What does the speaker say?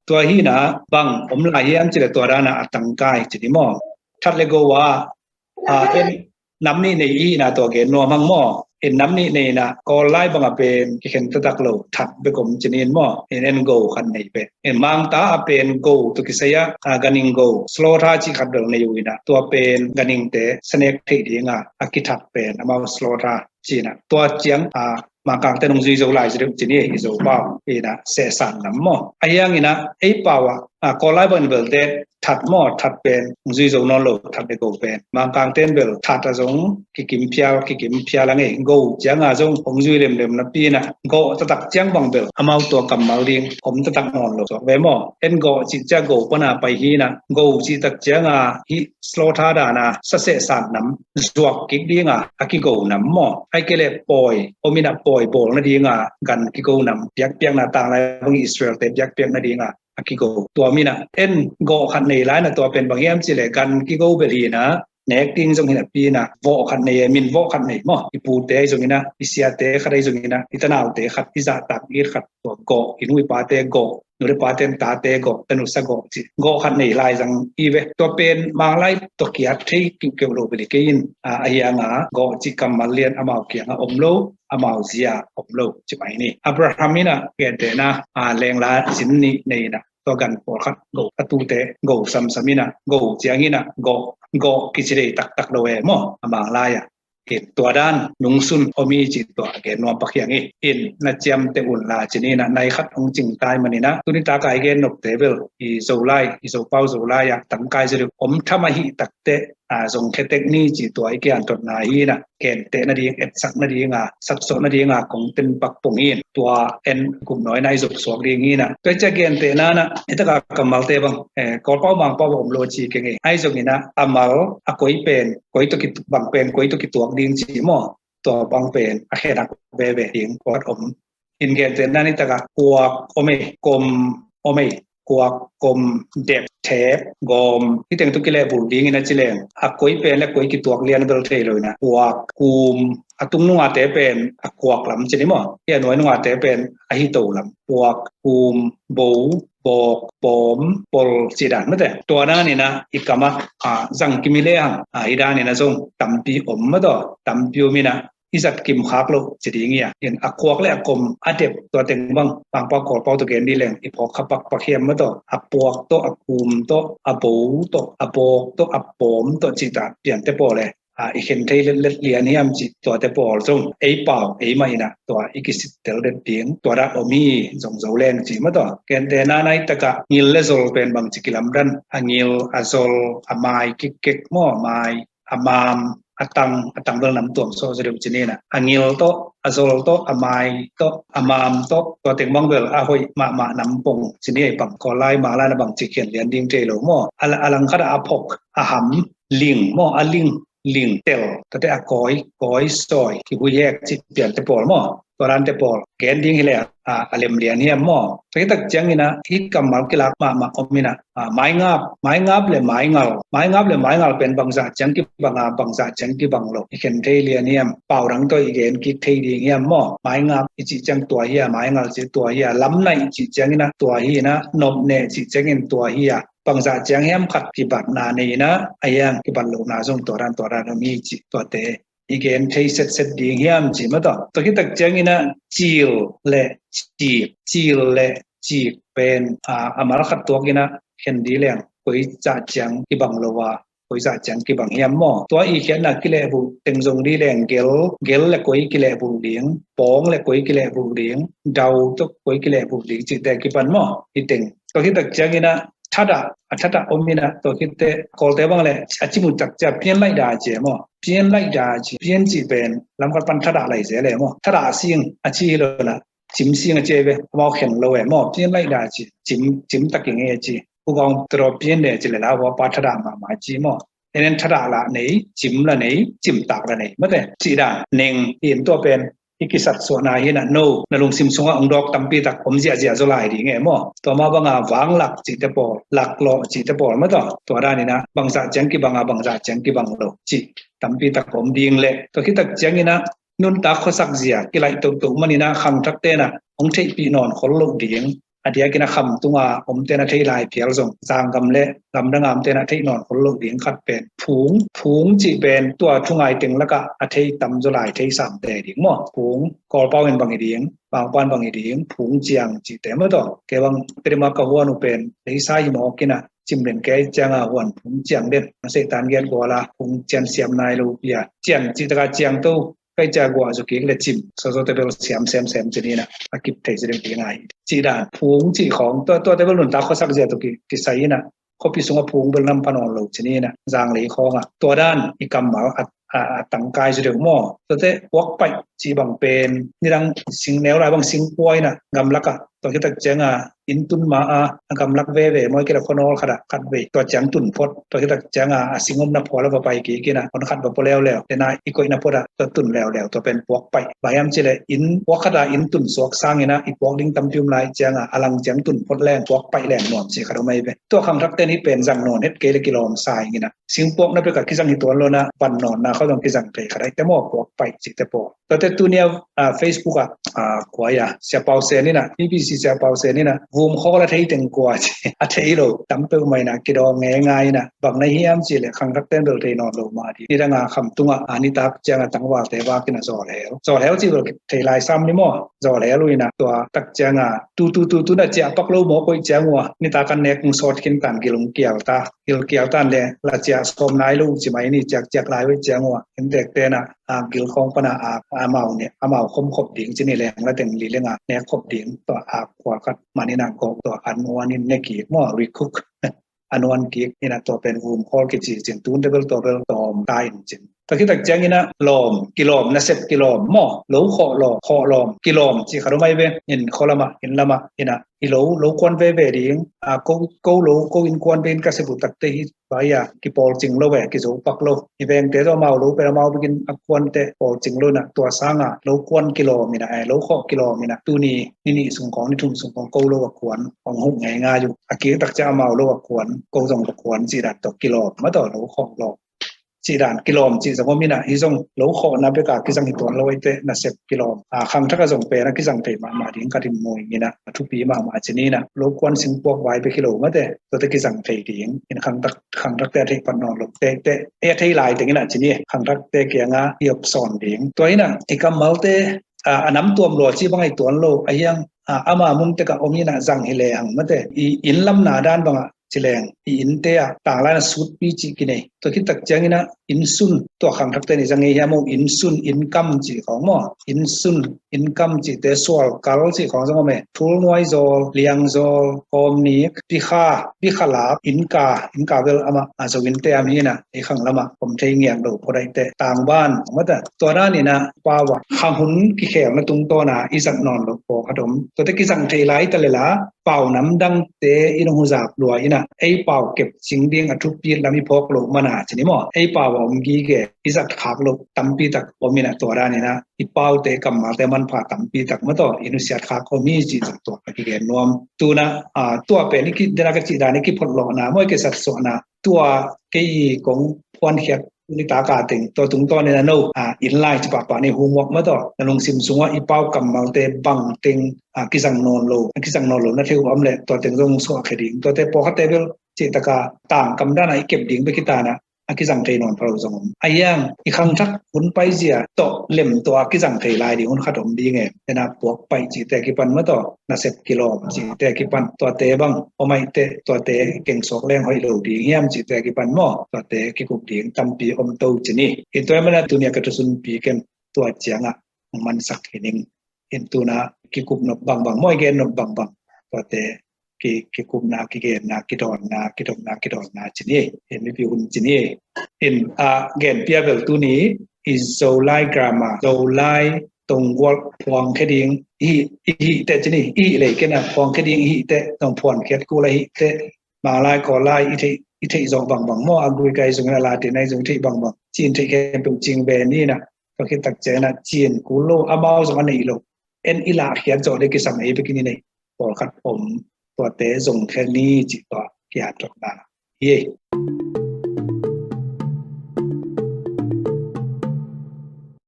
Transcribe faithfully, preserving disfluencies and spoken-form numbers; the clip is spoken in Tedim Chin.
Tua hi-in ah bang om lai hiam cih leh tua dan ah a tangkai ci ni maw. That le go ah, a, en nam nih nei i hih in ah tua gen nuam hang maw. En nam nih nei in ah Kawl lai bang a pen kikhen taktak lo, that bek om ci ni maw. En en go khat nei pen. En Mangta a pen go tawh kisai ah, a, ganhing go, slaughter cih khat bel nei uh in ah tua pen ganhingte sanek theih ding a a kithat pen amau slaughter ci-in ah tua ciang, a, Mangkangte nung zui zo lai zaw deuh ci ni, i Zopau in ah sehsan nam maw. Ahi hangin ah ei pau ah, a, Kawl lai bang in belte that maw, that pen hong zui zo nawn lo, that le go pen. Mangkangte in bel that ah zong kikim phial, kikim phial a ngei. Go ciang ah zong hong zui lemlem napi in ah go taktak ciang bang bel amau tua kammal ding om taktak nawn lo suak ve maw. En go cih ciang go pan a pai hi-in ah go cih tak ciang ah hih slaughter dan a sa sehsan nam zuak kik ding a a kigo nam maw. Ahih kei leh pawi om in ah pawi bawl nading a gan kigo nam, biakpiakna, tanglai bang Israel-te biakpiak nading a a kigo. Tua min ah en go khat nei lai in ah tua pen bang hiam cih leh gan kigo bel hi-in ah nek ding zong hi napi in ah vawh khat nei, e, min vawh khat nei maw. I pute ahi zongin ah, i siate khat ahi zongin ah, i tanaute khat, i zahtak it khat, tua go, i nu i pate go, nu le pate in tate go, tanusa go ci, go khat nei lai zang hi ve. Tua pen Mang lai tawh kiat thei kiuhkeuh lo bel hi kei in, a, ahi hang a go cih kammal lian amau kiang ah om lo, amau zia om lo ci mai ni. Abraham in ah gentehna, a, lengla zin nih nei in ah tua gan pawlkhat go, a tute go samsam in ah go ciang in ah go, go kici thei taktak lo e maw, a Mang lai ah. Tua dan nungsun om hi cih tua a gen nuam pak hi hang hi. In na ciamteh un la ci ni in ah, nai khat hong cing tai manin ah, tuni tak a i gen nopte bel i Zolai, i Zopau Zolai ah tangkai zaw deuh om tham ahih takteh, a, zong khe tek ni cih tua i kiantotna hi in ah, genteh nading, etsak nading a, satsawh nading a kong ten pak pong hi in, tua en gupnawi in ah i zop suak ding hi in ah. Tua ciang gentehna in ah, hi tak a kammalte bang, e, Kawlpau Mangpau om lo ci keng e. Ahi zongin ah a mal a koi pen koi tawh ki, bang pen koi tawh kituak ding ci maw. Tua bang pen a khenak veve ding kuat om. In gentehna in hi tak a kuak om e, kom om e, kuak, kom, dep, thep, gawm, hih teng tawh kilehbulh ding in ah ci leng, a koi pen le koi kituak lian bel thei lo in ah, kuak, kum, a tung nungate pen a kuak lam ci ni maw, hih a nuai nungate pen a hito lam, kuak, kum, bo, bawk, bawm, pol cih dan mate. Tua dan in ah i kam ah, a, zang kim hi lehang, a, hih dan in ah zong tampi om mataw, tampi om in ah i zat kim khak loh ci ding hi a. In a kuak le a kom, a dep, tua teng bang Mangpau Kawlpau tawh gen dih leng i phawk kha pakpak hiam mataw, a puak tawh, a kum tawh, a bo tawh, a bawk tawh, a pawm tawh cih ta piante pawl e, a, i khen thei letlet lian hiam cih tuate pawl zong ei pau ei mah in ah tua i kisittel det ding, tua dan om hi zong zo leng cih mataw. Gentehna in ah hi tak a ngil le zol pen bangci kilamdan, a ngil, a zol, a mai kikkek maw, a mai, a mam, a tang, a tang bel nam tuam sawh zaw deuh ci ni in ah, a ngil tawh, a zol tawh, a mai tawh, a mam tawh, tua teng bang bel a hoih mahmah nam pong ci ni. Ei pang Kawl lai, Mang lai in ah bangci khian lian ding thei lo maw. A, a langkhat ah a phok, a ham, ling maw, a ling, ling, tel, tuate a kawi, kawi, sawi, kihui hek cih piante pawl maw. Tua dante pawl gen ding hi leh, a, a lem lian hiam maw. Tua hi tak ciangin ah hih kammal kilak mahmah om in ah, a, maingap, maingap le maingal, maingap le maingal pen bangzah ciang kibang a, bangzah ciang kibang lo, i khen thei lian hiam, pau dang tawh i gen kik thei ding hiam maw. Maingap i cih ciang tua hi a, maingal cih tua hi a, lamnaih i cih ciangin ah tua hi in ah, nopneh i cih ciangin tua hi a, bangzah ciang hiam khat kibatna nei in ah, a hiang kibat lohna zong tua dan, tua dan om hi cih tuate i gen thei setset ding hiam cih mataw. Tua hi tak ciangin ah cil le cik, cil le cik pen, a, a mal khat tuak in ah khen dih leng koi zah ciang kibang lo a, koi zah ciang kibang hiam maw. Tua i khiatna kilehbulh teng zong dih leng gel, gel le koi kilehbulh ding, pawng le koi kilehbulh ding, dau tawh koi kilehbulh ding cihte kipan maw. Hih teng tua hi tak ciangin ah thadah, a thadah om in ah, tua khit teh Kawlte bang le a cimut tak ciang pian laih da ci e maw. Pian laih da ci, pian cih pen lamkhat pan thadah lai zel e maw. Thadah sing a ci hi lo in ah, cim sing a ci e ve, amau khen lo e maw. Pian laih da ci, cim, cim tak i ngei a ci. Pu Gawng tawh pian le ci le la, hua pa thadah mahmah ci maw. En en thadah lah nei, cim lah nei, cimtak lah nei mate. Cih dan neng in tua pen i kisatsuahna hi in ah, no, na lungsim sungah hong dawk tampi tak om ziahziah zaw lai ding e maw. Tua mah banga vanglak cihte pawl, laklawh cihte pawl mataw. Tua dan in ah bangzah ciang kibang a, bangzah ciang kibang lo cih tampi tak om ding le, tua khit tak ciangin ah nuntak khuasak zia kilaih tohtoh manin ah khangthakte in ah hong theihpih nawn khol loh ding, A diakin a kham tunga omte na thei lai phial zong zanggam le gamdanga omte na thei nawn khol lo ding khat pen phung, phung cih pen tua thungai teng lakah a thei tamzaw lai thei samte ding maw. Phung Kawlpau in bang hi ding, Pangpan bang hi ding, phung ciang cihte maw taw. Kei bang Pedimak ka huan uh pen leisa hi mawk inah cimlen kei cianga huan phung ciang den. A seitan giat guala phung cian siam nai lo pia cian cihtaka ciang to kai cia guah zu kik le cim sawsawte bel siam semsem cininah a kip thei ci deuh ding ahi. Cih dan phung cih khawng tuate bel nuntak khuasak zia tu kisai inah khuapi sungah phung bel nam pha nawn lo cininah zanglei khawngah tua dan i kammal a tangkai zu deuh maw. Tuate puak paih cih bang pen nidang sing neu lai bang sing kua inah gamlakah tua kitak cianga inn tun ma a, a gamlak veve mawi kila khuanawl khatah khat vei tua ciang tun phot, tua kitak cianga a singomna phual a va pai kik inah hon khat va pua leuleu tena i koihna photah tua tun leuleu tua pen puak paih. Baiam cile inn puak khata inn tun suak sanginah i puak ding tampi um lai cianga a lang ciang tun phot leng puak paih leng nuam ci khat om ahi ve. Tua khangthakte ni pen zang nawn het kei le kilawm sa inginah singpuakna pekah kizang hi tuan lona van nawnna khau zong kizang thei khat ahi te maw puak paih cihte paw. Tuate tunia Facebook ah kuaya siapau sen inah, B B C siapau sen inah vum khawl a thei teng kua ci a thei lo tam peuh mah inah kidawng ngeingai inah bang na hiam cih le khangthak ten bel thei nawn lo mah ding. Nidanga kham tungah a nitak cianga tangvalte vakin a zawlhel zawlhel cih bel thei lai sam ni maw. Zawlhel uh inah tua tak cianga tu tu tu tu na ciah pak lo maw koih ciang uh a nitak an nek ung sawt khin tan gil ung kial ta. Gil kial tan le la ciah sawm nai lo uh ci mai ni ciak ciak lai uh ciang uh a inntek tenah a gil khawng pana a amau ne amau khom khop ding ci ni leng la teng li lenga nek khop ding tua a khual khat maninah gawk tua an uanin ne kik maw recook an uan kik inah tua pen vum khawl kici cin tun tebel tua bel tawm ta in cin. Tua kitak cianginah lawm kilawm nasep kilawm maw lo khawh lawm khawh lawm kilawm ci khat um ahi ve. In khaw lamah inn lamah inah i lo lo kuan veve ding a ko lo ko innkuan vein ka sep uh takte hi. Baia kipawl cing lo ve kizo pak lo i vengte tawh amau lo pen amau bikin a kuante pawl cing lo inah tua sanga lo kuan kilawm inah ai lo khawh kilawm inah tuni ni nih sungkawng ni thum sungkawng ko lo a kuan hong huh ngeingai uh a kik takcia amau lo a kuan ko zong a kuan cih dan tawh kilawm mataw lo khawh lawm cih dan kilawm cih zong om inah hi zong lo khawhna beka kizang hi tuan lo aite nasep kilawm a khangthak a zong pen a kizang thei mahmah ding ka din mu inginah a thupi mahmah ci ninah lo kuan singpuak vai bek hi lo mate tuate kizang thei ding in khangthak khangthakte a theih pan nawn lo te te e a thei lai tenginah ci ni khangthakte kianga i op sawn ding tua inah i kammalte a nam tuam lua ci bang ai tuan lo a hiang ama mun tekah om inah zang hi le hang mate i inn lamna dan bangah ci leng i innte ah tanglai na sutpi cih kinei tua kitak cianginah innsun tua khangthakte ni zang ei hiam maw innsun innkam cih khawng maw innsun innkam cihte sual kal cih khawng zong om e thul nuai zawl liang zawl kawm nik pikha pikha lap innka innka bel amah a zo innte am hinah ei khang lamah om thei ngiak lo phudaihte tangban mata tua daninah pau ah khang hun kikhelna tungtawna i zat nawn lo pawkhat om tuate kizang thei lai ta lela pau namdangte in hong huzak lua inah ei pau kep cing ding a thupit lam i phawk loh mana ci ni maw ei pau a om gige i zat khak loh tampi tak om inah tua daninah i paute kammalte manpha tampi tak mataw i nusiat khak om hi ci zat tuak a kigen nuam tunah tua pen i kidena ka cih dan i kiphot lawhna maw i kisat suahna tua kei i kong phuankhiat tuni taka teng tua tungtawn in a no a inn lai ci pahpah ni humuak mataw na lungsim sungah i pau kammalte bang teng a kizang nawn lo a kizang nawn lo na theu am le tua teng zong suah khe ding tuate pawkhatte bel cihtaka tangkam dana i kep ding bek hi tana a kizang thei nawn pha lo zong om a hiang i khangthak hun paizia tawh lem tawh a kizang thei lai ding hun khat om ding e tena puak paih cihte kipan mataw nasep kilawm cihte kipan tuate bang om aih teh tuate keng suak leng hoih lo ding hiam cihte kipan maw tuate kikup ding tampi om to ci ni. Hi tua mana tunia ka thusunpi ken tua ciangah hong mansak hi ning. Hi tuna kikup nop bangbang maw i gen nop bangbang tuate kikupna kigenna kidawnna kidawnna kidawnna ci ni. Hi mipi hun ci ni. Hi a genpia bel tuni i Zolai grammar Zolai tonggual phuang khe ding i hih teh ci ni i hih lei kena phuang khe ding i hih teh tong phuan khiat kul a hih teh manglai kawlai i theih zawh bangbang maw a gui kai zong a late nai zong i theih bangbang cin theih khempeuh cing ve ni na tua khit tak ciangin a cin kul lo amau zong a neih lo en i lah khiat zawh dek kisam ei bekin i neih pawlkhat om tuate zong khe ni cih tua kihat rawkna hi.